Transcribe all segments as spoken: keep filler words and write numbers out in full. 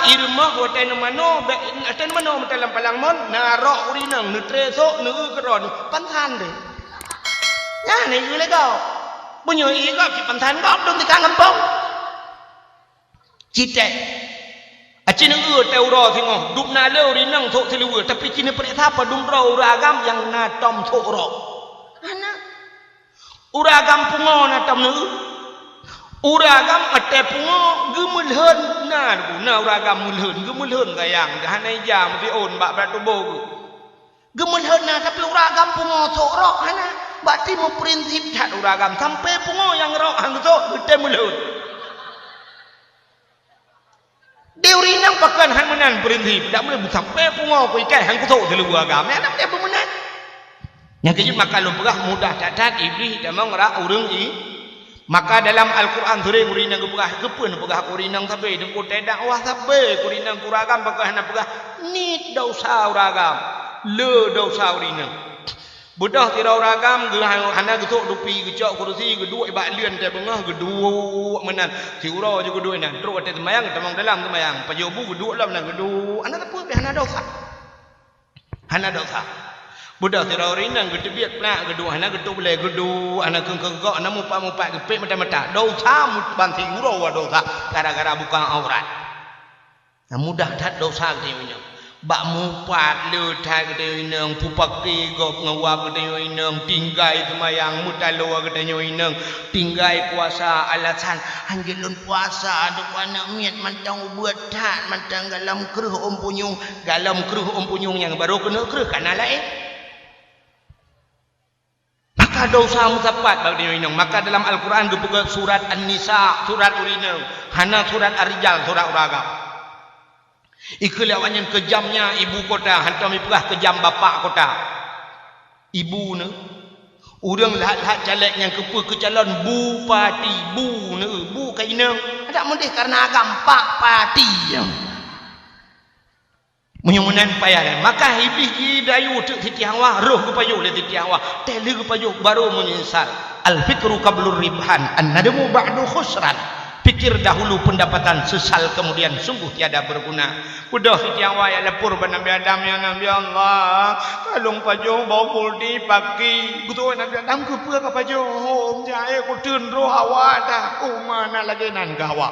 I rumoh watèe neumanoe, bèk watèe neumanoe meuteumé lam palang mon, na rok ureueng inong, neutré sôk, neueu keudroe, pansan deh. Nyan ieu lé gob. Meunyoe ié gob, cit pansan gob dum tika gampông. Cit tée. Aci neueu tée uroe singoh, dum na lé ureueng inong sôk siluweue, tapi ci neupareksa padum droe ureueng agam nyang na tom sôk rok. Hana. Ureueng agam pungo na tom neueu. Ureueng agam watèe pungo geumeulhon na, na ureueng agam meulhon, geumeulhon gayang, hana ija meusiôn bak brat tuboh geuh. Geumeulhon na, tapi ureueng agam pungo sôk rok hana. Bak ti meuprinsip that ureueng agam, sampoe pungo nyang rok han geusôk, geutém meulhon. Di ureueng inong pakon han meunan prinsip, dak boleh sampoe pungo ku ikai han geusôk siluweue agam. Nyan dak boleh beumeunan. Nyang keujeuet maka lôn peugah mudah that-that Iblih tamong rak ureueng i. Maka dalam Al-Quran sering ureueng inong geupeugah, keupeue neupeugah ureueng inong sabe, teungku tée dakwah sabe, ureueng inong ureueng agam pakon hana peugah, niet desya ureueng agam, le desya ureueng inong. Beudôh sidroe ureueng agam geu-, hana geusôk dupi, geucok kurusi, geuduek bak leuen tée beungoh, geuduek meunan. Siuroe jih geuduek inan, trok watèe seumayang, geutamong dalam seumayang. Pajoh bu geuduek lom na geuduek. Hana sapeue pih, hana desya. Hana desya. Beudôh sidroe ureueng inong geuteubiet plak, geuduek, hana geutôb lé, geuduek, hana keuneuk gok, hana mupat-mupat, geupék mata-mata. Desya mu-, ban siuroe desya gara-gara buka aurat. Nah, mudah that desya geutanyoe inong. Bak mupat le that geutanyoe inong, peupaké gob ngon wab geutanyoe inong, tinggai seumayang meutaloe geutanyoe inong, tinggai puasa alasan, "Hanjeuet lôn puasa, teungku aneuk miet mantong ubeut that, mantong galom kreueh ôn punyueng." Galom kreueh ôn punyueng nyang barô keuneuk kreueh ka na laén. Maka desya meusapat bak geutanyoe inong. Maka dalam Al-Quran geupeugah surat An-Nisa, surat ureueng inong, hana surat Ar-Rijal, surat ureueng agam. Ikeu lé awaknyan keujamnya ibu kota, hantom ipeugah keujam bapak kota. Ibu neu. Ureueng lhak-lhak caleg nyang keupeue keucalon bupati, bu neu, bu ka inong. Adak meudeh kareuna agam pak pati. Meunyoe meunan payah lé, maka Iblih jidayue teuk Siti Hawa, roh geupajoh lé Siti Hawa, tée lheueh geupajoh barô meunyeusal. Al-fikru qablur ribhan, an-nadmu ba'du khusran. Pikir dahulu pendapatan, sesal kemudian sungguh tiada berguna. Beudôh Siti Hawa jak lapor bak Nabi Adam, "Ya Nabi Allah, ka lôn pajoh boh khuldi paké." Geutanyong Nabi Adam, "Keupeue kapajoh?" "Hom jak ék kuteun roh Hawa dah." "Oh, ma na lagée nyan keu Hawa."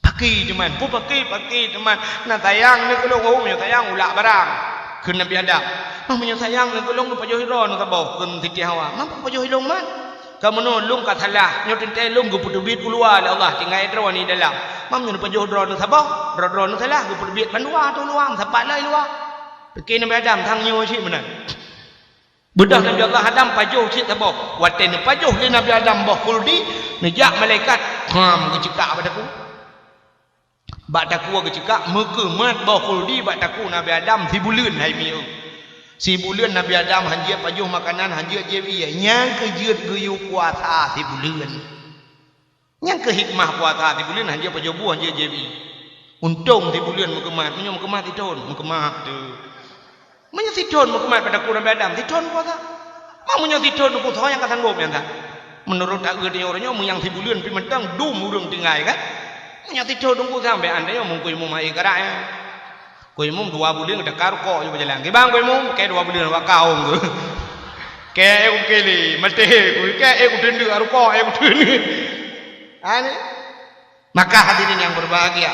Paké teuma, peue paké, paké teuma. Na sayang neuh keu lôn, oh, meunyoe sayang ulak barang. Kheun Nabi Adam, "Ma meunyoe sayang neuh keu lôn, neupajoh droeneuh saboh," kheun Siti Hawa. "Ma pajoh ilôn man? Kamoe nyoe lôn ka salah, nyoe teuntée lôn geupeuteubiet u luwa lé Allah, tinggai droeneuh dalam. Ma meunyoe neupajoh droeneuh saboh, droe-droeneuh salah geupeuteubiet bandua ateueh luwa, meusapat lom i luwa." Paké Nabi Adam, sang nyoe cit meunan. Beudôh Nabi Allah Adam pajoh cit saboh. Watée neupajoh lé Nabi Adam boh khuldi, neujak malaikat, ham, geuceukak bak takue. Bak takue geuceukak, meukeumat boh khuldi bak takue Nabi Adam sibuleuen hai mieu. Sibuleuen Nabi Adam hanjeuet pajoh makanan, hanjeuet jieb ié. Nyang keuh jeuet geuyue puasa sibuleuen. Nyang keuh hikmah puasa sibuleuen hanjeuet pajoh bu, hanjeuet jieb ié. Untông sibuleuen meukeumat, meunyoe meukeumat sithon, meukeumat teuh. Meunyoe sithon meukeumat bak takue Nabi Adam, sithon puasa. Ma meunyoe sithon, Teungku, soe nyang ka sanggob nyan that? Meunurot taeu tanyoe uroe nyoe, meunyoe nyang sibuleuen pih mantong dum ureueng tinggai, kan? Meunyoe sithon, Teungku, sampoe an tanyoe meung Teungku Imum hai karak nyan. Teungku Imum dua buleuen teuka rukok ju beujalan. Kiban Teungku Imum, kèe dua buleuen wakau ngon. Kèe ék kukili, maté, kèe ék kuteundeuk rukok, ék kuteundeuk. Ha ni. Maka hadirin yang berbahagia,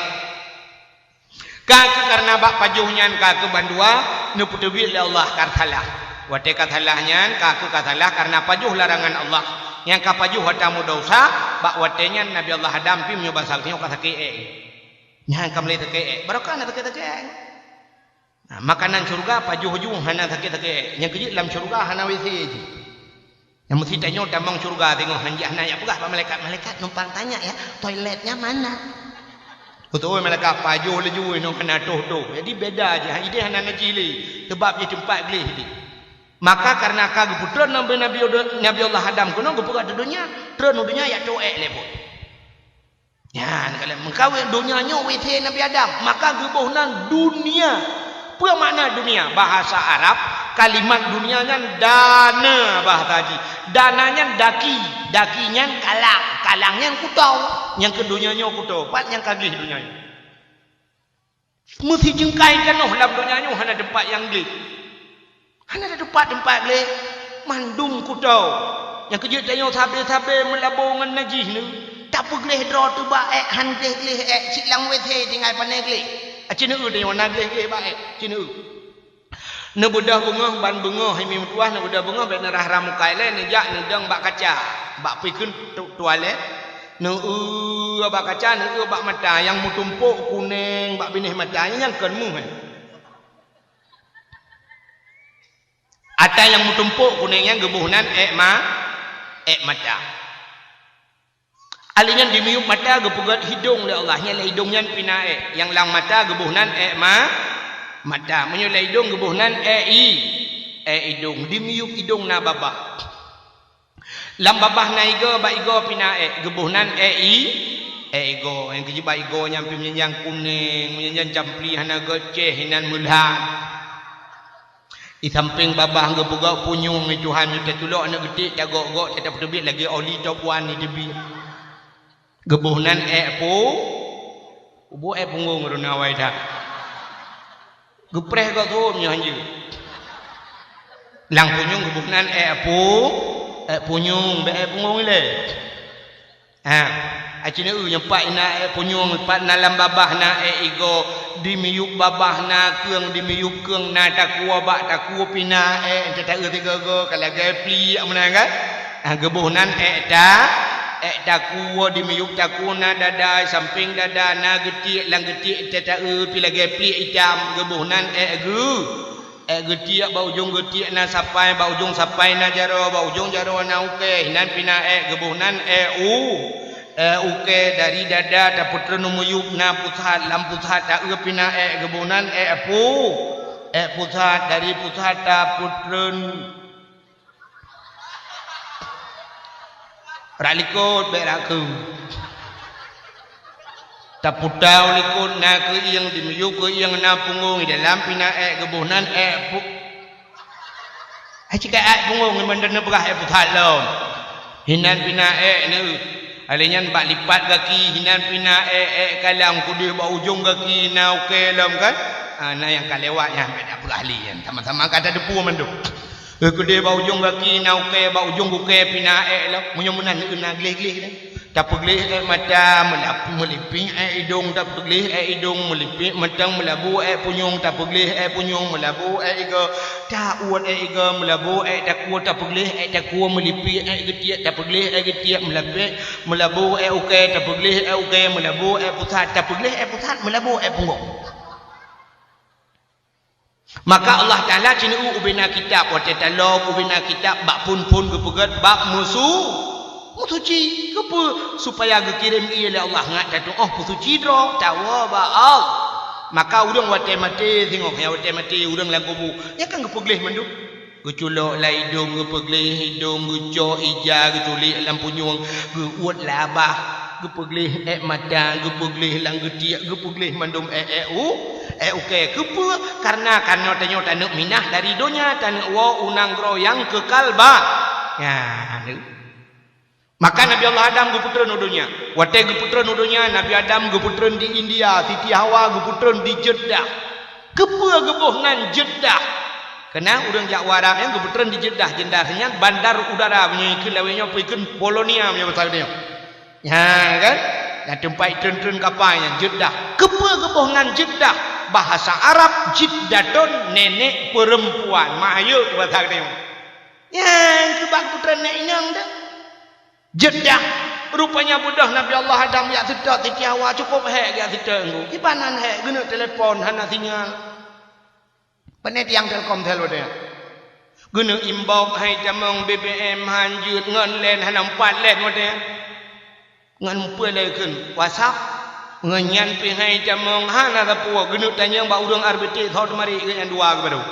ka keuh kareuna bak pajoh nyan ka keuh bandua neupeuteubiet lé Allah ka salah. Watée ka salah nyan ka keuh ka salah kareuna pajoh larangan Allah. Nyang ka pajoh atra meudesya, bak watée nyan Nabi Allah Adam pih meunyoe basa geutanyoe ka sakét ék. Nyan ka mulai sakét ék. Barokah na sakét-sakét ék. Nah, makanan syeuruga pajoh ju hana sakét-sakét. Nyang keujeuet lam syeuruga hana W C jih. Nyang meusti tanyoe tamong syeuruga singoh hanjeuet hana jak peugah bak malaikat, "Malaikat, numpang tanya ya, toiletnya mana?" Beutôi malaikat pajoh laju inong hana toh-toh. Jadi beda jih, idéh hana najih lé, sabab jih teumpat gleh jih. Maka kareuna ka geupeutreun Nabi, Nabi, Nabi Allah Adam keunoe geupeugah di donya, treun u donya jak toh ék lé buet. Nyan, kalau meukawen donya nyoe W C Nabi Adam, maka geuboh nan dunia. Peue makna dunia? Bahasa Arab, kalimat dunia nyan dana bahasa jih. Dana nyan daki, daki nyan kalang, kalang nyan kuto. Nyang keu donya nyoe kuto, pat nyang ka gleh donya nyoe. Meusijeungkai tanoh lam donya nyoe hana teumpat nyang gleh. Hana teumpat-teumpat gleh. Mandum kuto. Nyang keujeuet tanyoe sabe-sabe meulabo ngon najih nyoe. Tapeugleh droe teuh bak ék, han gleh-gleh ék, cit lam W C tinggai pane gleh. Aci neu tanyoe na gleh-gleh bak ék, ci neu. Neubeudôh beungoh ban beungoh, hai mi meutuwah, neubeudôh beungoh, bék neurah-rah muka ilée, neujak neudong bak kaca, bak peue kheun tu-, tualét, neueu bak kaca, neueu bak mata, nyang meutumpok kuneng bak binéh mata, nyan kon meuh, eh. Ata nyang meutumpok kuneng nyan geuboh nan ék ma-, ék mata. Alèh nyan di miyueb mata geupeugét hidông lé Allah. Nyan lé hidông nyan pih na ék. Nyang lam mata geuboh nan ék ma-, mata. Meunyoe lé hidông geuboh nan ék i-, ék idông. Di miyueb idông na babah. Lam babah na igoe, bak igoe pih na ék. Geuboh nan ék i-, ék igoe. Nyang keujeuet bak igoe nyan pih meunyan kuneng, meunyan campli hana geucéh, inan meulhat. Di sampéng babah geupeugah punyueng, i Tuhan, nyoe tatulok aneuk geutik, tagok-gok, tapeuteubiet lagèe oli tob wan di teubiet. Geuboh nan ék pu-, geuboh ék punggong rôh na awai that. Geupreh goe thon nyoe hanjeuet. Lam punyueng geuboh nan ék pu-, ék punyueng, bék ék punggong ilée. Ha, aci neu nyang pat na ék punyueng, pat na lam babah na ék igoe, di miyueb babah na keueng, di miyueb keueng na takue, bak takue pih na ék, teuta-eu sigoe-goe ka lagèe pliek meunan kan? Ha, geuboh nan ék ta-, ék takue, di miyueb takue na dada, sampéng dada na geutiek, lam geutiek teuta-eu pih lagèe pliek itam, geuboh nan ék geu-, ék geutiek, bak ujong geutiek na sapai, bak ujong sapai na jaroe, bak ujong jaroe na ukée, inan pih na ék, geuboh nan ék u-, ék ukée. Dari dada tapeutreun u miyueb na pusat, lam pusat ta-eu pih na ék, geuboh nan ék pu-, ék pusat. Dari pusat tapeutreun Brat likot, bék rakeu. Taputa u likot na keuieng, di miyueb keuieng na punggong, di dalam pih na ék, geuboh nan ék pu-, hai cit ka ék punggong, mantong neupeugah ék pusat lom. Hinan pih na ék neu. Alèh nyan bak lipat gaki, hinan pih na ék, ék kalang keudeh bak ujong gaki na ukée lom kan. Ha, na nyang ka lewat nyan, bék tapeugah lé nyan. Sama-sama ka tateupeue mandum. Eh, keudeh bak ujong gaki na ukée, bak ujong gukée pih na ék lom. Meunyoe meunan na gleh-gleh nyan. Tapeugleh ék mata, meulap-, meulipik ék idong, tapeugleh ék idong, meulipik mantong, meulabo ék punyueng, tapeugleh ék punyueng, meulabo ék igoe, tauet ék igoe, meulabo ék takue, tapeugleh ék takue, meulipik ék geutiek, tapeugleh ék geutiek, meulapék, meulabo ék ukée, tapeugleh ék ukée, meulabo ék pusat, tapeugleh ék pusat, meulabo ék punggong. Maka Allah Taala ci neu ubena kitab, watée talom ubena kitab bak phon-phon geupeugét bak meusu-, meusuci. Keupeue? Supaya geukirém ié lé Allah ngat tatuoh peusuci droe, tawoe bak Allah. Maka ureuëng watée maté, singoh nyang watée maté ureuëng lam kubu, nyan kan geupeugleh mandum. Geuculok lam idong, geupeugleh idong, geucok ija, geutulék lam punyueng, geuuet lam babah, geupeugleh ék mata, geupeugleh lam geutiek, geupeugleh mandum ék-ék u-, ék ukée. Keupeue? Kareuna, kareuna tanyoe taneuk minah dari donya, taneuk woe u nanggroe nyang keukal ba-, nyan. Maka Nabi Allah Adam geupeutreun u donya. Watée geupeutreun u donya, Nabi Adam geupeutreun di India, Siti Hawa geupeutreun di Jeddah. Keupeue geuboh nan Jeddah? Keunan ureuëng jak u Arab nyan geupeutreun di Jeddah. Jeddah nyan bandar udara, meunyoe ikheun lawét nyoe, peue ikheun Polonia meunyoe basa geutanyoe. Nyan kan? Dan teumpat treun-treun kapai nyan, Jeddah. Keupeue geuboh nan Jeddah? Bahasa Arab, jiddatun, nenek perempuan. Mak ayeuek basa geutanyoe. Nyan keuh bak geupeutreun nèk inong teuh. Jeddah. Rupanya beudôh Nabi Allah Adam jak seutôt Siti Hawa, cukôp hék jak seutôt ngon. Kiban nan hék, geuneuk telepon hana sinyal. Pane tiang Telkomsel watée nyan. Geuneuk inbox hai tamong, B B M han jeuet, ngon len hana meupat len watée nyan. Ngon peue lé kheun WhatsApp, ngon nyan pih hai tamong hana sapeue, geuneuk tanyong bak ureuëng R B T, soe teumarit geuh nyan dua geuh baru.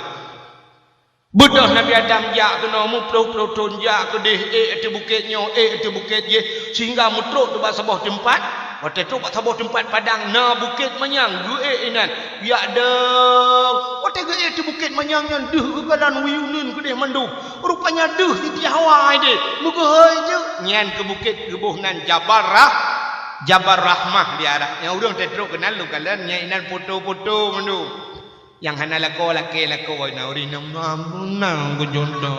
Beudôh Nabi Adam jak keunoe meuploh-ploh thon, jak keudeh, ék ateueh bukét nyoe, ék ateueh bukét jéh, sehingga meutrok teuh bak saboh teumpat. Watée trok bak saboh teumpat padang, na bukét manyang, geuék inan, jak dong. Watée geuék ateueh bukét manyang nyan, deuh geukalon wie uneuen keudeh mandum. Rupanya deuh Siti Hawa ideh, meugeuhôi jeuet. Nyan keuh bukét geuboh nan Jabal Rah-, Jabal Rahmah di Arab. Nyang ureuëng teutrok keunan lôn kalon, nyang inan foto-foto mandum. Nyang hana lakoe lakée lakoe na ureuëng nyan, ampun na geujonto.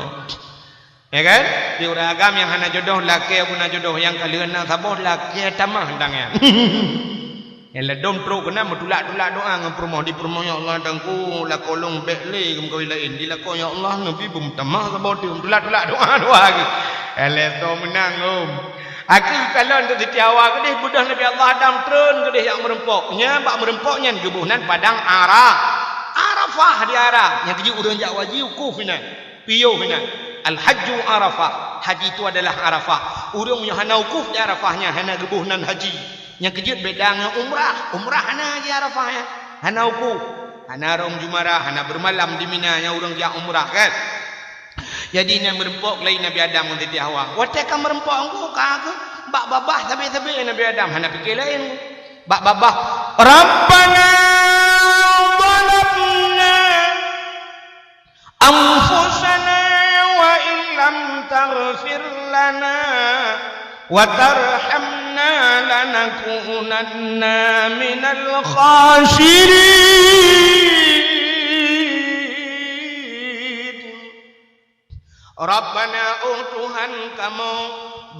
Ya kan? Di ureuëng agam nyang hana jodoh lakée guna jodoh, nyang ka lheueh na saboh lakée tamah dang nyan. Nyang ladom trok keunan meutulak-tulak doa ngon peurumoh di peurumoh, "Ya Allah, Teungku, lakoe lôn bék lé geumeukawen laén." Di lakoe, "Ya Allah, neubi beumeutamah saboh teuk." Meutulak-tulak doa dua lagi. Eleh to meunang, om. Akhé kalon keu Siti Hawa keudeh beudôh Nabi Allah Adam treun keudeh jak meurumpok. Nya bak meurumpok nyan geuboh nan padang Ara-, Arafah di Arab. Nyang keujeuet ureuëng jak haji wukuf inan. Piôh inan. Al-hajju Arafah. Haji itu adalah Arafah. Ureuëng nyang hana wukuf di Arafah nyan hana geuboh nan haji. Nyang keujeuet beda ngon umrah. Umrah hana di Arafah nyan. Hana wukuf. Hana rhom jumara, hana beumalam di Mina nyang ureuëng jak umrah kan. Jadi, nyan meurumpok lé Nabi Adam ngon Siti Hawa. Watée ka meurumpok ngon ka keuh, bak babah sabe-sabe Nabi Adam hana pike laén. Bak babah, "Rabbana zalamna anfusana wa illam taghfir lana wa tarhamna lanakunanna minal khasirin." Rabbana, oh Tuhan kamoe,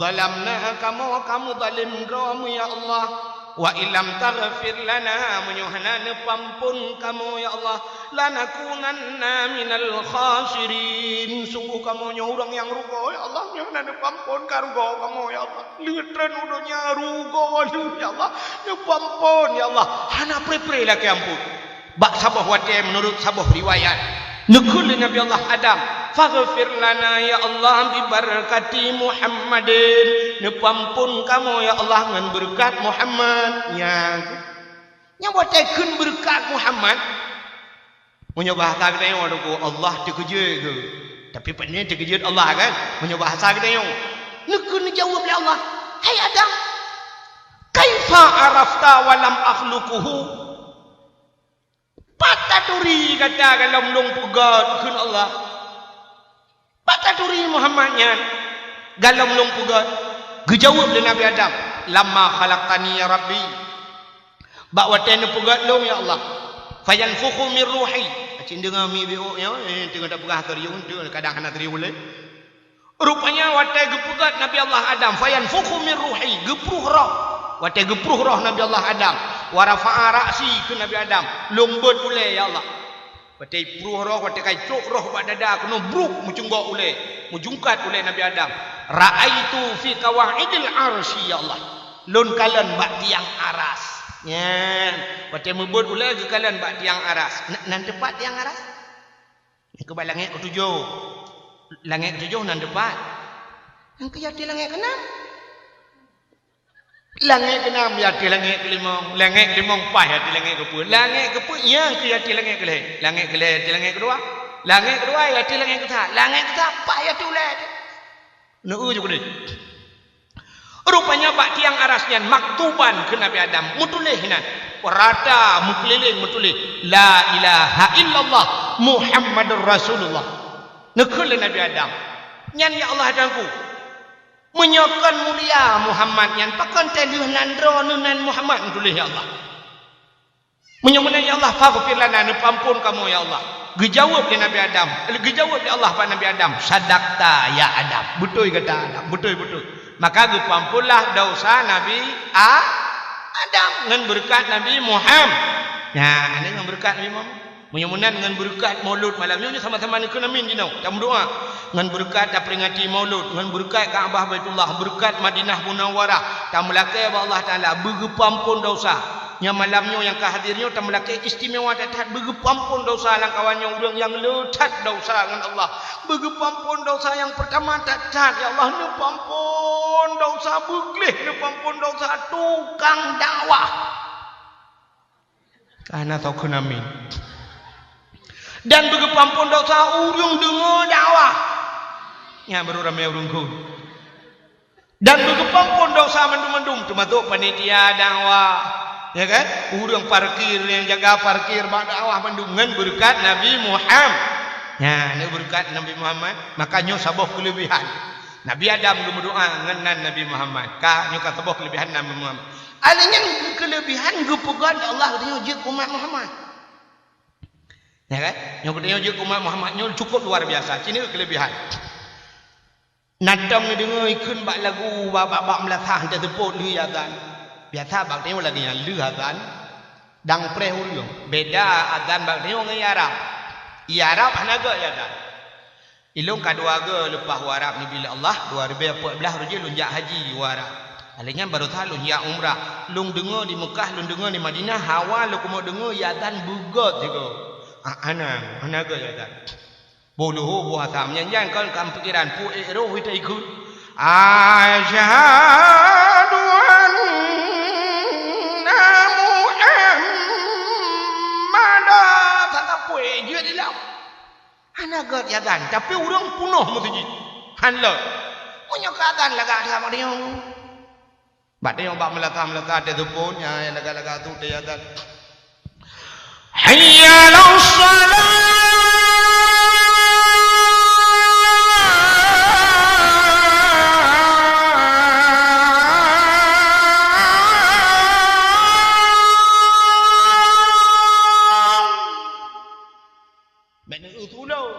zalamna, kamoe ka meuzalim droe, ya Allah. Wa illam taghfir lana, meunyoe hana neupeuampon kamoe, ya Allah, lanakunanna minal khasirin. Sungguh kamoe nyoe ureuëng nyang rugoe, ya Allah, meunyoe hana neupeuampon ka rugoe kamoe, ya Allah. Leutrön u donya rugoe lé, ya Allah, neupeuampon, ya Allah. Hana pre-pre lakée ampon. Bak saboh watée meunurot saboh riwayat, neukheun lé Nabi Allah Adam, "Faghfir lana ya Allah bibarakati Muhammadin." Neupeuampon kamoe ya Allah ngon beureukat Muhammad. Nyan, nyan watée kheun beureukat Muhammad. Meunyoe bahasa geutanyoe, Allah teukeujot keu. Tapi pane teukeujot Allah kan? Meunyoe bahasa geutanyoe. Neukheun neujaweueb lé Allah, "Hai Adam, kaifa arafta wa lam akhluquhu?" Pat taturi gata golom lôn peugét, kheun Allah. Pat taturi Muhammad nyan golom lôn peugét? Geujaweueb lé Nabi Adam, "Lamma khalaqtani ya Rabbi." Bak watée neupeugét lôn, ya Allah. "Fayanfukhu min ruhi." Acit deungoe mi biôk nyoe, eh, teungoh tapeugah serius, teungoh kadang hana serius lé. Rupanya watée geupeugét Nabi Allah Adam, "Fayanfukhu min ruhi," geupruh roh. Watée geupruh roh Nabi Allah Adam, "Wa rafa'a ra'si," kheun Nabi Adam, "Lôn beuet ulée, ya Allah." Watée pruh roh, watée ka icok roh bak dada, keunoe bruk meucunggok ulée, meujungkat ulée Nabi Adam. "Ra'aitu fi qawaidil arsy, ya Allah." Lôn kalon bak tiang aras. Nyan, watée meubeuet ulée geukalon bak tiang aras. Na-, nan teupat tiang aras? Nyang keuh bak langét keutujoh. Langét keutujoh nan teupat. Nyang keu ateueh langét keunam. Langét keunam ya ateueh langét keulimong. Langét keulimong paih ya ateueh langét keupeuet. Langét keupeuet nyang keu ateueh langét keulhèe. Langét keulhèe ya ateueh langét keudua. Langét keudua ya ateueh langét keusat. Langét keusat paih ya ateueh ulée. Neu-eu ju keudeh. Rupanya bak tiang aras nyan maktuban keu Nabi Adam, meutuléh inan. Rata meukeulileng meutuléh, "La ilaha illallah Muhammadur Rasulullah." Neukheun lé Nabi Adam, "Nyan ya Allah Tuhanku, meunyoe kon mulia Muhammad nyan, pakon teuh lheueh nan droeneuh nan Muhammad?" Meutuléh ya Allah. Meunyoe meunan, "Ya Allah, faghfir lana," neupeuampon kamoe, ya Allah. Geujaweueb lé Nabi Adam, geujaweueb lé Allah bak Nabi Adam, "Sadaqta ya Adam." Beutôi gata Adam, beutôi-beutôi. Maka geupeuamponlah desya Nabi A-, Adam ngon beureukat Nabi Muham-, nyan, ngon beureukat Nabi Muhammad. Meunyoe meunan ngon beureukat Maulud malam nyoe, sama-sama neukheun amin jinoe. Tameudoa. Ngon beureukat taperingati Maulud, ngon beureukat Ka'bah Baitullah, beureukat Madinah Munawwarah, tameulakée bak Allah Taala beugeupeuampon desya. Nyang malam nyoe nyang ka hadir nyoe tameulakée istimewa that-that beugeupeuampon desya lam kawan nyoe ureuëng nyang le that desya ngon Allah. Beugeupeuampon desya nyang peurtama that-that, ya Allah, neupeuampon desya beugleh, neupeuampon desya tukang dakwah. Ka na soe kheun amin. Dan beugeupeuampon desya ureuëng deungoe dakwah. Nyan baru ramé ureuëng kheun. Dan beugeupeuampon desya mandum-mandum, teumasok panitia dakwah. Ya kan? Ureuëng parkir, nyang jaga parkir bak dakwah mandum ngon beureukat Nabi Muhammad. Nyan, ngon beureukat Nabi Muhammad, maka nyoe saboh keuleubehan. Nabi Adam geumeudoa ngon nan Nabi Muhammad. Ka, nyoe ka saboh keuleubehan Nabi Muhammad. Alèh nyan keuleubihan geupeugah lé Allah geutanyoe jeuet keu umat Muhammad. Ya kan? Nyoe geutanyoe jeuet keu umat Muhammad nyoe cukup luar biasa. Cit nyoe keuleubihan. Na tom neudeungoe ikheun bak lagu bak, bak, bak meulasah teuseupôt lheueh azan. Biasa bak tanyoe lagèe nyan lheueh azan dang preh ureueng. Beda azan bak tanyoe ngon i Arab. I Arab hana göt azan. Ilôn ka dua goe leupah u Arab neubi lé Allah, dua ribèe empat belas uroe jih lôn jak haji u Arab. Alèh nyan baroesa lôn jak umrah. Lôn deungoe di Meukah, lôn deungoe di Madinah, hawa lôn keumeung deungoe i azan beugöt sigoe. Ah, hana, hana göt azan. Boh leuhô boh asam nyan, nyan kon ka pikiran, peue ék roh ita ikheun. Asyhadu anna Muhammada. Saka peue jeuet di lam. Hana göt azan, tapi ureueng peunoh meuseujid. Han lom. Meunyoe keu azan lagak that bak tanyoe. Bak tanyoe bak meulasah-meulasah teuseupôt, nyan lagak-lagak tu teuazan. Hayya 'alas shalah. Bèk neueu tulông.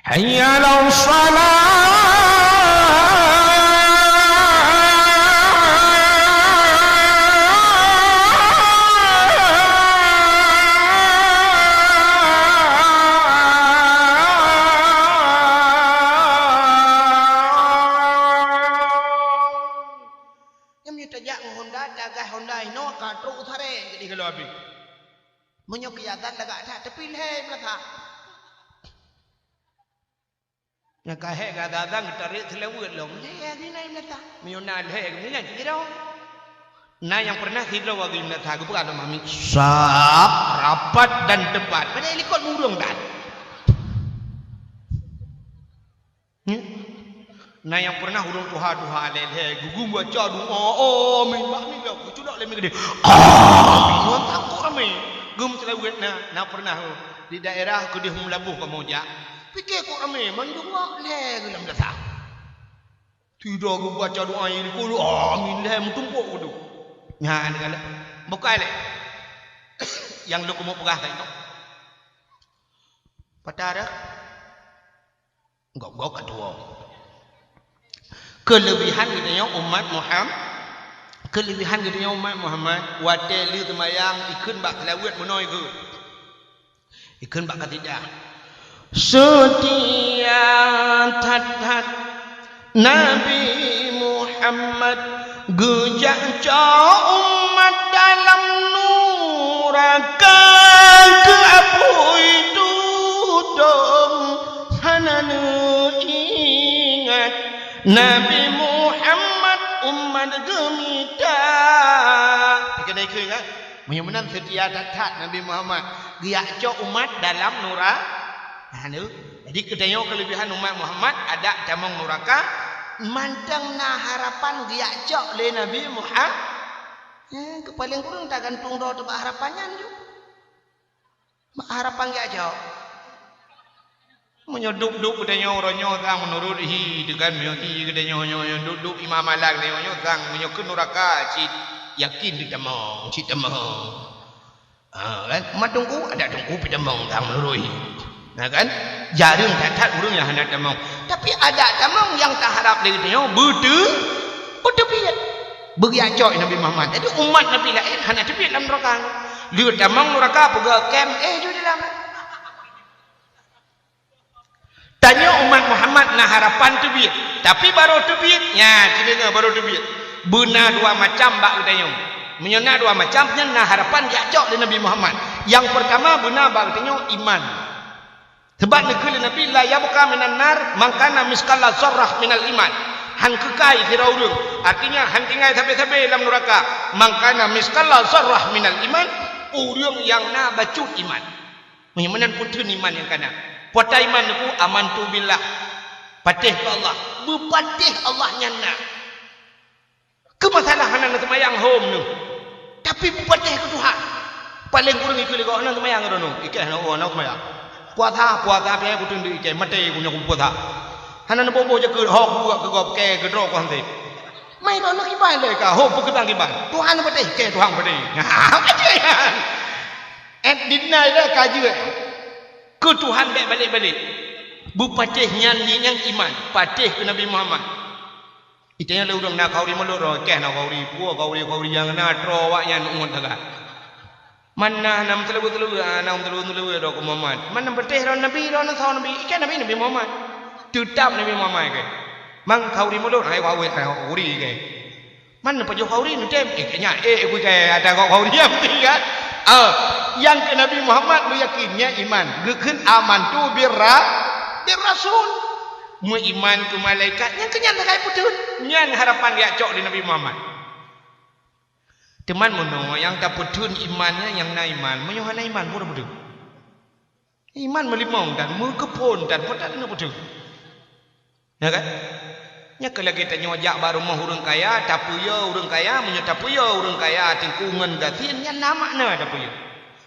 Hayya 'alas shalah. Nyan meunyoe tajak ngon honda, tagah honda inoe ka trok u sarèe, jadi kalau habéh. Meunyoe keu azan lagak that, tapi lhèe meulasah. Nyang ka hék gata-gata geutarek seulaweuet lom. Lhèe geuh na meulasah. Meunyoe na lhèe geuh, meunan cit droe. Na nyang peureunah sidroe geuh meulasah, geupeugah lom amin. Sap, rapat dan tepat. Padahai likot murông that. Nyan. Na nyang peureunah ureueng tuha-tuha lhèe-lhèe geugum baca doa, "Amin, amin," lom geuculok lé mi geudeh. "Amin." Ngon takot ramé. Geum seulaweuet na, na peureunah di daerah keudeh Meulaboh kamoe jak. Pike kok ramé, mandum lhèe geuh lam dasar. Sidroe geubaca doa nyang likot, "Amin," lhèe meutumpok geudu. Nyan kan. Bukai lé. Nyang lôn keumeung peugah tadi tu. Patah dah. Gob-gob ka tuwoe. Keuleubihan geutanyoe umat Muham-, keuleubihan geutanyoe umat Muhammad, watèe lheueh seumayang ikheun bak seulaweuet meunoe geuh. Ikheun bak kasidah. Seutia that-that Nabi Muhammad geujak cok umat dalam nuraka keu apui tutong hana neuingat Nabi Muhammad umat geumita. Keuneuk ikheun, kan? Meunyoe meunan seutia that-that Nabi Muhammad geujak cok umat dalam nura-, hana. Jadi, geutanyoe keuleubihan umat Muhammad, adak tamong nuraka, mantong na harapan geujak cok lé Nabi Muhammad. Eh, keu paleng kureueng tagantung droe teuh bak harapan nyan ju. Bak harapan geujak cok. Meunyoe dup-dup geutanyoe uroe nyoe sang meunurot hi teuh kan, meunyoe hi geutanyoe nyoe, nyoe dup-dup iman malam geutanyoe nyoe sang, meunyoe keu nuraka cit yakin teutamong, cit tamong. Ha, kan? Umat teungku, adak teungku pih tamong sang meunurot hi. Nah, kan? Jareueng that-that ureueng nyang hana tamong. Tapi adak tamong nyang taharap lé geutanyoe beuteu-, beuteubiet. Beugeuyak cok Nabi Muhammad. Jadi umat Nabi laén hana teubiet lam nuraka. Lheueh tamong nuraka peugah kem, eh, ju di dalam. Tanyoe umat Muhammad na harapan teubiet, tapi barô teubiet, nyan, ci deungoe barô teubiet. Beuna dua macam bak geutanyoe. Meunyoe na dua macam, nyan na harapan geujak cok lé Nabi Muhammad. Nyang peurtama beuna bak geutanyoe iman. Sabab neukheun lé Nabi, "La yabqa minan nar man kana misqala dzarrah minal iman." Han keukai sidroe ureueng. Artinya, han tinggai sabe-sabe lam nuraka. Man kana misqala dzarrah minal iman, ureueng nyang na bacut iman. Meunyoe meunan peue teuma iman nyang kana? Peue iman neukheun, "Amantu billah." Patéh keu Allah. Beupatéh Allah nyan na. Keu masalah hana neuseumayang hom neuh. Tapi beupatéh keu Tuhan. Paleng kureueng ikheun lé gob hana seumayang droeneuh. Ikheun hana, oh, hana seumayang. Puasa, puasa pih kuteun di ikheun, maté ku nyoe kupuasa. Hana neuboh-boh jakeuet, hok buet keu gob, keu droe ku han sép. Mai droeneuh kiban lé ka, ho, peukeubang kiban. Tuhan patéh, keu Tuhan patéh. Patéh. Eh, dinai lé ka jeuet. Keu Tuhan bèk balek-balek. Beupatéh nyan, nyan iman. Patéh keu Nabi Muhammad. Itanya lé ureueng na khauri mulod, roh, keh na khauri, puwoe khauri, khauri nyang na troh awaknyan umat dagang. Man na nam teuleuwe-teuleuwe, ah, nam teuleuwe-teuleuwe droe keu Muhammad. Man nam patéh droe Nabi, droe na sawa Nabi, ikei Nabi, Nabi Muhammad. Teutap Nabi Muhammad ikei. Man khauri mulod, hai khauri, hai khauri ikei. Man neupajoh khauri neutem, eh, nyan, eh, ikei ata kok khauri nyang penting kan. Ah, nyang keu Nabi Muhammad meuyakin, nyan iman. Geukheun amantu birra-, birrasul. Meuiman keu malaikat, nyan keu nyan takai peutheun. Nyan harapan jak cok lé Nabi Muhammad. Teuma meunoe nyang tapeutheun iman nyan nyang na iman, meunyoe hana iman, peue tapeutheun? Iman meulimong dan meukeuphon dan peue tan tapeutheun. Ya kan? Nyan keuh lagèe tanyoe jak bak rumoh ureueng kaya, tapeuyo ureueng kaya, meunyoe tapeuyo ureueng kaya teungku ngon gasien, nyan na makna tapeuyo.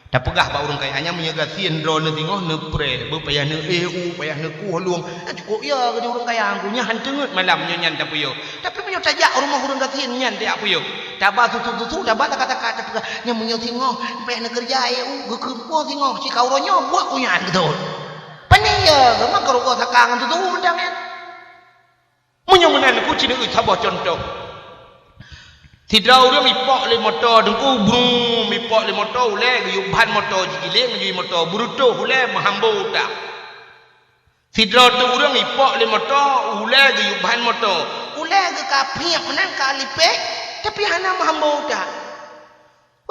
Tapeugah bak ureueng kaya nyan, meunyoe gasien droeneuh singoh neupreh, beu payah neuéh u, payah neukueh lueng. Nyan cukôp yo keu ureueng kaya, nyan han teungeut malam nyoe nyan tapeuyo. Tapi meunyoe tajak u rumoh ureueng gasien nyan tajak peuyo. Taba susu-susu, taba taka-taka, tapeugah, nyan meunyoe singoh payah neukeureuja éh u, geukheun po singoh, si ka uroe nyoe buet ku nyan beutôi. Pane ya, maka rugoe saka ngon susu mantong nyan. Meunyoe meunan, ku ci neueu saboh cuntoh. Sidroe ureueng ipok lé moto, teungku, brum, ipok lé moto, ulèe geuyue ban moto, jigiléng geuyue moto, beureutoh ulèe meuhambo utak. Sidroe teuk ureueng ipok lé moto, ulèe geuyue ban moto, ulèe geuh ka phiep meunan ka lipéh, tapi hana meuhambo utak.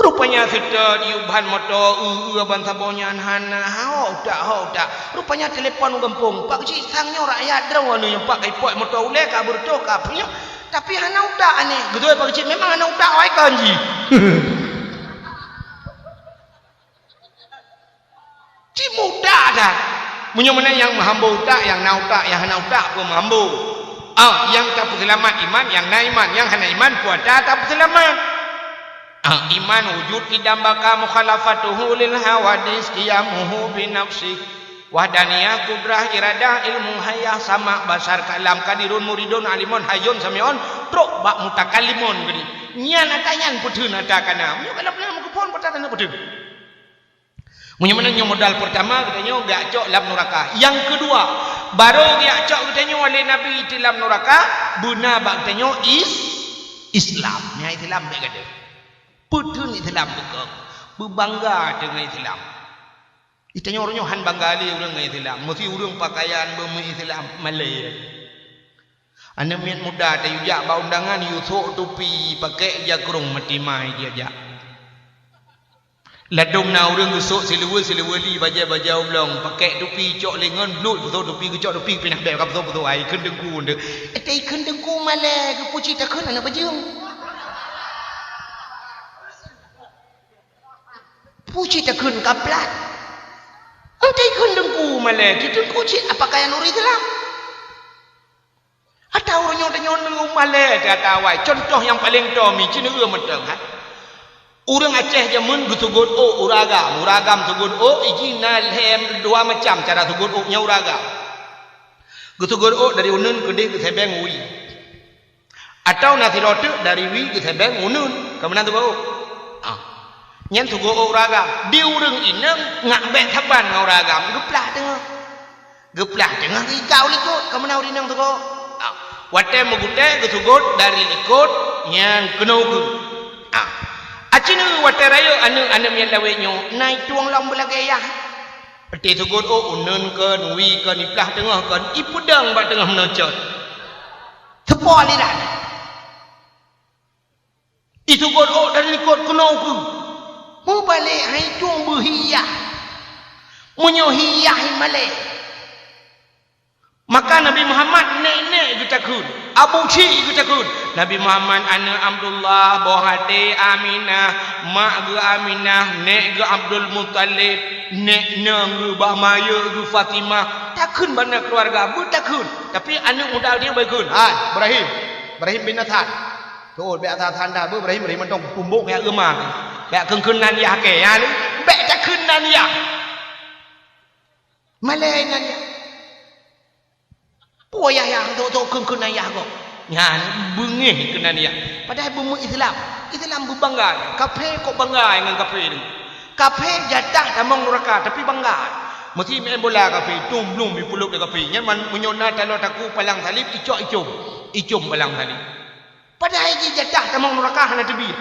Rupanya seutôt yue ban moto, eu-eu ban saboh nyan hana, hok utak, hok utak. Rupanya telepon u gampông, "Pak Keuchik, sang nyoe rakyat droeneuh nyang pat ka ipok moto ulèe ka beureutoh ka peunyok, tapi hana utak aneh." Geutôi Pak Keuchik, memang hana utak, awai kon jih. Cit mudah that. Meunyoe meunan nyang meuhambo utak, nyang na utak, nyang hana utak peue meuhambo. Ah, nyang tapeuseulamat iman, nyang na iman, nyang hana iman peue ata tapeuseulamat. Ah, iman wujud qidam baqa mukhalafatuhu lil hawadis qiyamuhu bi nafsi. Wahdaniyah, qudrah, iradah, ilmu, hayah, sama, basar, kalam, qadirun, muridun, alimun, hayyun, sami'un, trok bak mutakallimun geuh. Nyan ata nyan peutheun ata kana. Meunyoe kana peutheun meukeupon, peue ata na peutheun. Meunyoe meunan nyoe modal peurtama geutanyoe geujak cok lam nuraka. Nyang keudua, barô geujak cok geutanyoe lé Nabi di lam nuraka, beuna bak geutanyoe is-, Islam. Nyan Islam bèk gadôh. Peutheun Islam beukong, beubangga teungoh Islam. Geutanyoe uroe nyoe han bangga lé ureueng ngon Islam. Meusi ureueng pakaian beumeu-Islam, malèe. Aneuk miet muda tayue jak bak undangan, yue sôk tupi, pakèk jakrong, meutimai jih jak. Ladôm na ureueng geusôk siluweue-siluweue li, bajèe-bajèe oblong, pakèk tupi, cok lé ngon bluet, geusôk tupi, geucok tupi, pinah bèk ka peusôk-peusôk, ai kheun teungku nyan. Ata ikheun teungku malèe, geupuji takheun aneuk bajeueng. Puji takheun kaplat. Ata ikheun teungku malèe, teungku cit apa kaya nuri Islam. Ata uroe nyoe tanyoe neu malèe that awai. Cuntoh nyang paleng tô mi, ci neueu mantong, ha. Ureueng Aceh jameun geuseugot ôk ureueng agam. Ureueng agam seugot ôk, iji na lhèe dua macam cara seugot ôk nyan ureueng agam. Geuseugot ôk dari uneuen keudeh geusèbèng wie. Atawa na sidroe teuk dari wie geusèbèng uneuen, ka meunan seugot ôk. Ah. Nyan seugot ôk ureueng agam. Di ureueng inong ngak bèk saban ngon ureueng agam, geuplah teungoh. Geuplah teungoh geukau likot, ka meunan ureueng inong seugot. Ah. Watèe meugutèe geuseugot dari likot, nyan keunoe geuh. Ah. Aci neu watèe rayeuk aneuk-aneuk miet lawét nyoe, na itueng lom beulagèe yah. Watèe seugot ôk uneuen kon, wie kon, iplah teungoh kon, ipeudong bak teungoh meunoe cot. Teupo aliran. Iseugot ôk dari likot keunoe geuh. Mubalek hai tueng beuhiah. Meunyoe hiah malèe. Maka Nabi Muhammad nèk-nèk geutakheun, Abu Syik geutakheun. Nabi Muhammad aneuk Abdullah, boh até Aminah, mak geuh Aminah, nèk geuh Abdul Muthalib, nèk nong geuh, bah mayeuek geuh Fatimah. Takheun bak na keuluwarga, beutakheun. Tapi aneuk muda nyan beu kheun, "Hai, Ibrahim, Ibrahim bin Adham." Tuh, bèk that-that dah, beu Ibrahim, Ibrahim mantong tumbok kaya euma. Bèk kheun-kheun nan yah kèe, ya, bèk takheun nan yah. Malèe nan yah. Peue yah, yah, tuh, tuh, kheun-kheun nan yah gob. Nyan beungéh keunan ya. Padahai bumoe Islam. Islam beubangga. Kafé kok bangga ngon kafé tu? Kafé jatah tamong nuraka, tapi bangga. Meusi main bola kafé, tum blum jipulop lé kafé. Nyan man, meunyoe na taloe takue palang saleb, icok icom. Icom palang saleb. Padahai jih jatah tamong nuraka hana teubiet.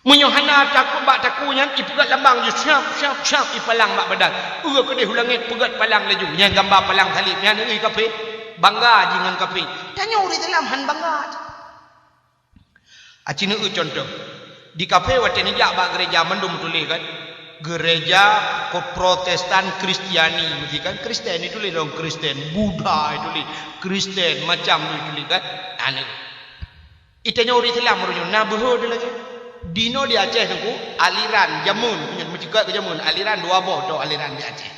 Meunyoe hana takue bak takue nyan, ipeugét lambang jih, syap, syap, syap, ipalang bak badan. Uroe keudeh u langét peugét palang laju. Nyan gamba palang saleb, nyan ureuëng kafé. Bangga jih ngon kafé. Tanyoe ureuëng Islam han bangga. Aci neueu contoh. Di kafé watée neujak bak gereja mandum tuléh kan? Gereja ko-, Protestan Kristiani, meusti kan Kristen ituléh dong, Kristen, Buddha ituléh, Kristen, macam tu ituléh kan? Nah, ni. Itanyoe ureuëng Islam meureunyueng na beuhe lagée. Dinoe di Aceh teungku, aliran jameun, meunyoe meuceukat keu jameun, aliran dua boh droe aliran di Aceh.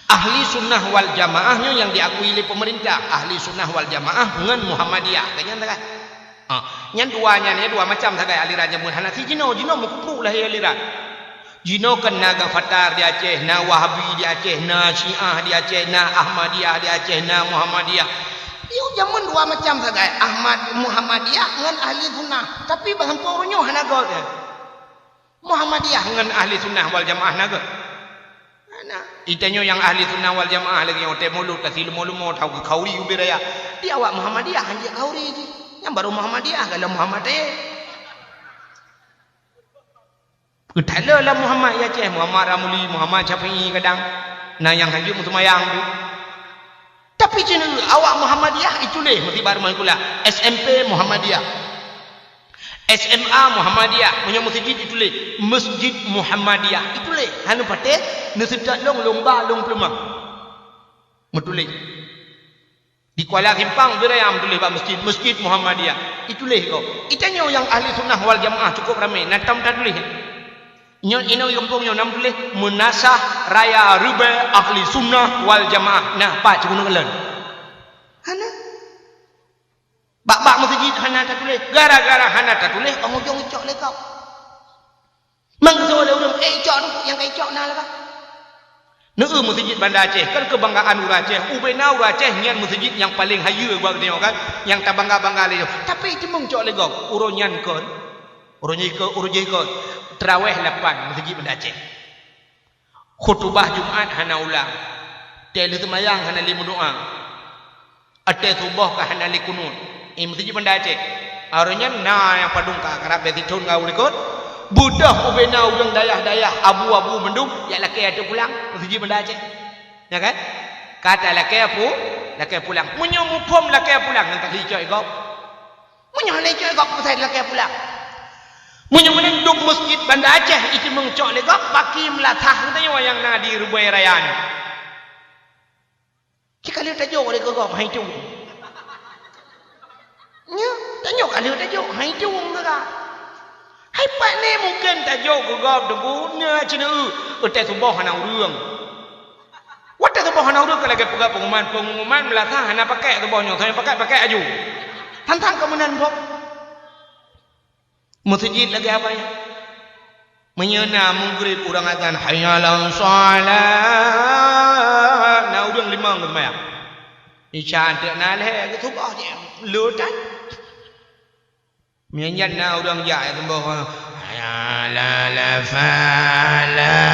Ahli Sunnah wal Jamaah nyoe nyang diakui lé pemerintah, Ahli Sunnah wal Jamaah ngon Muhammadiyah, kan nyan sagai. Ha, nyan dua nyan ya, dua macam sagai aliran jameun, hana si jinoe, jinoe meukeupruk lahé aliran. Jinoe kan na Gafatar di Aceh, na Wahabi di Aceh, na Syiah di Aceh, na Ahmadiyah di Aceh, na Muhammadiyah. Yôh jameun dua macam sagai, Ahmad, Muhammadiyah ngon Ahli Sunnah. Tapi bak sampoe uroe nyoe hana göt, eh. Muhammadiyah ngon Ahli Sunnah wal Jamaah na göt? Hana. Itanyoe nyang Ahli Sunnah wal Jamaah lagée nyoe teuh mulod ka silumo-lumo tau keu khauri ubé raya. Di awak Muhammadiyah han jeuet khauri jih. Nyang barô Muhammadiyah galom Muhammad tayé. Geutanyoe lam Muhammad ya Aceh, Muhammad Ramli, Muhammad Syafi'i kadang. Na nyang hanjeuet meuseumayang tu. Tapi cina awak Muhammadiyah ituléh meusibar mangkula S M P Muhammadiyah. S M A Muhammadiyah, meunyoe meuseujid ituléh Masjid Muhammadiyah. Ituléh, hana patéh neuseutôt lông lomba lông peuleumah. Meutuléh. Di Kuala Simpang Birayam tuléh bak masjid, Masjid Muhammadiyah. Ituléh kok. Itanyoe nyang Ahli Sunnah wal Jamaah cukup ramé, na tom tatuléh. Nyoe inoe gampông nyoe nam tuléh Meunasah Raya Reubaie Ahli Sunnah wal Jamaah. Nah, pat cukupna lôn. Hana. Bak-bak meuseujid hana tatuléh. Gara-gara hana tatuléh, ujong icok lé gob. Mangsa lé ureuëng, eh, icok tu, nyang ka icok na lagak. Neu meuseujid Banda Aceh, kan keubanggaan ureuëng Aceh. Ubé na ureuëng Aceh nyan meuseujid nyang paleng hayeue bak geutanyoe kan, nyang tabangga-bangga lé nyoe. Tapi teumeung cok lé gob, uroe nyan kon. Uroe nyan kon, uroe jih kon. Teurawéh lapan meuseujid Banda Aceh. Khutubah Jumat hana ulang. Tée lheueh seumayang hana lé meudoá. Watée suboh ka hana lé kunut. Eh, meuseujid Banda Aceh. Uroe nyan na nyang padum ka karab bée sithon ngon likot. Beudôh ubé na ureuëng dayah-dayah abu-abu mandum jak lakée ateueh pulang meuseujid Banda Aceh. Ya kan? Ka talakée pu-, lakée pulang. Meunyoe muphom lakée pulang, nyang ka lheueh icok lé gob. Meunyoe lé icok lé gob, peue sai lakée pulang. Meunyoe meunan dum meuseujid Banda Aceh iteumeung cok lé gob, pakri meulasah geutanyoe nyang na di Reubaie Raya nyoe. Cit ka lheueh tajok lé keu gob, hai tueng. Nyoe, tanyoe ka lheueh tajok, hai tueng keu gob. Hai pat lé mungken tajok keu gob teungku, nyoe cit neu, watée suboh hana ureuëng. Watée suboh hana ureuëng ka lagée peugah pengumuman, pengumuman meulasah hana pakai suboh nyoe, hana pakai, pakai aju. Tantang keu meunan boh. Meuseujid lagée apa nyan? Meunyoe na meugrib ureuëng azan, "Hayya 'alas shalah," na ureuëng limong geuseumayang. Isya teuk na lhée, geusuboh jih, le that. Meunyan na ureuëng jak, ya, seumbah, "Hayya 'alal falah."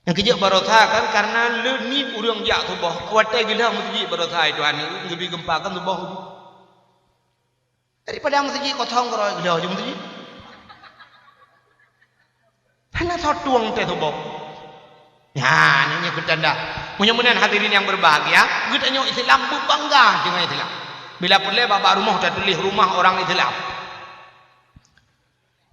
Nyang keujeuet baroesa kan karena le niet ureuëng jak suboh, watée geulah meuseujid baroesa, "Hai Tuhan, geubri geumpa kan suboh." Daripada meuseujid kosong keudroe geudah ju meuseujid. Hana soe tueng teuh suboh. Nyan, nyoe keu tanda. Meunyoe meunan hadirin yang berbahagia, geutanyoe Islam beubangga deungon Islam. Bila peureulée bak-bak rumoh tatuléh rumah orang Islam.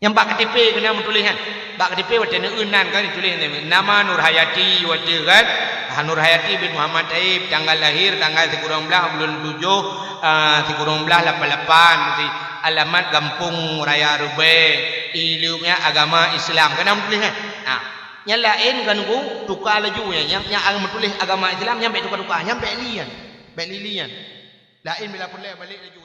Nyang bak K T P keunan meutuléh nyan. Bak K T P watée neueu nan kan dituléh nama Nurhayati watée kan. Ah, Nurhayati bin Muhammad Taib, tanggal lahir tanggal sikureueng blaih buleuen tujoh, ah, sikureueng blaih lapan lapan, alamat Gampông Raya Reubaie, ileumeunya agama Islam. Keunan meutuléh nyan. Ah, nyang laén kan ku tuka laju nyan, nyang, nyang meutuléh agama Islam nyan bék tuka-tuka, nyan bék li nyan. Bék li-li nyan. Laén bila peureulée balek laju.